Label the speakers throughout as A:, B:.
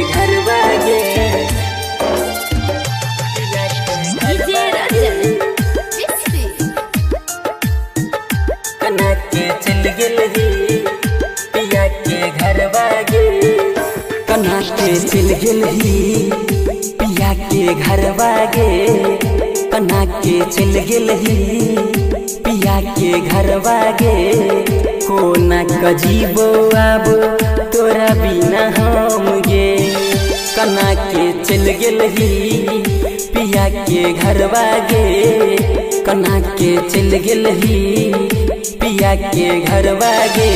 A: घरवा गे। कना के चल गेलही पिया के घरवा गे। कना के चल गेलही पिया के घरवा गे। कना के चल गेलही पिया के घरवा गे। कोना कजीबो आब तोरा बिना हम गे। कना के चल गेलही पिया के घरवा गे। कना के चल गेलही पिया के घरवा गे।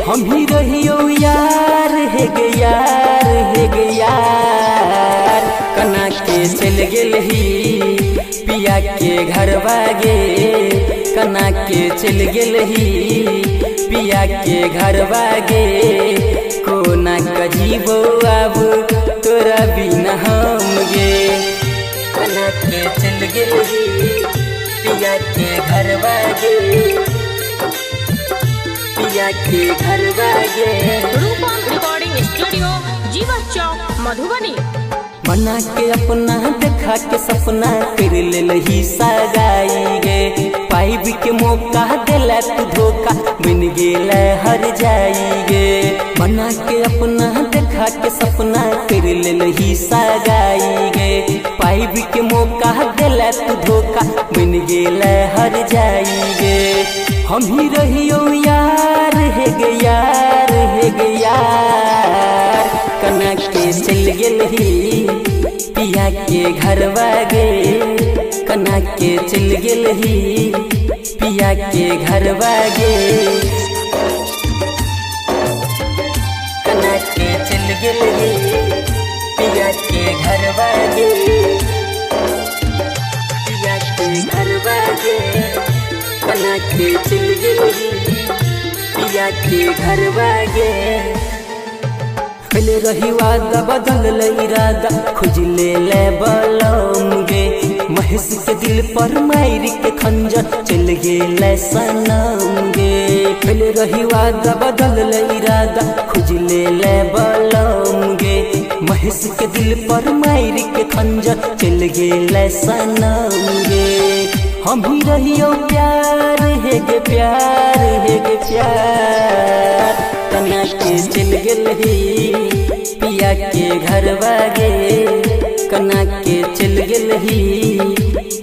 A: हम ही रहियो यार हे गे यार हे गे यार। कना के चल गेलही पिया के घरवा गे। कना के चल गेलही पिया के घरवा गे। कोना कजीबो आब तोरा बिना हम गे। कना के चल गेलही पिया के घरवा गे। पिया के घरवा गे।
B: रूपम रिकॉर्डिंग स्टूडियो, जीवा चौक, मधुबनी।
A: बना के अपना देखा के सपना कर लेलही सगाई गे। पाइब के मौका दिला तू धोखा बन गेला हर जाई गे। बना के अपना देखा के सपना कर लेलही सगाई गे। पाइब के मौका दिला तू धोखा बन गेला हर जाई गे। हम ही रहियो यार हे गे यार हे गे यार। कना के चल गेलही पिया के घरवा गे। कना के चल गेलही पिया के घरवा गे। कना के चल गेलही पिया के घरवा गे। पिया के घरवा गे। कना के चल गेलही पिया के घरवा गे। पहले रही वादा बदल इरादा खोज ले ले बलम गे। महेश के दिल पर मार के खंजर चल गेले सनम गे। पहले रही वादा बदल इरादा खोज ले ले बलम गे। महेश के दिल पर मार के खंजर चल गेले सनम गे। हम ही रहियो प्यार हे गे प्यार हे गे प्यार। कना के चल गेलही पिया के घरवा गे। कना के चल गेलही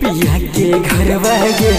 A: पिया के घरवा गे।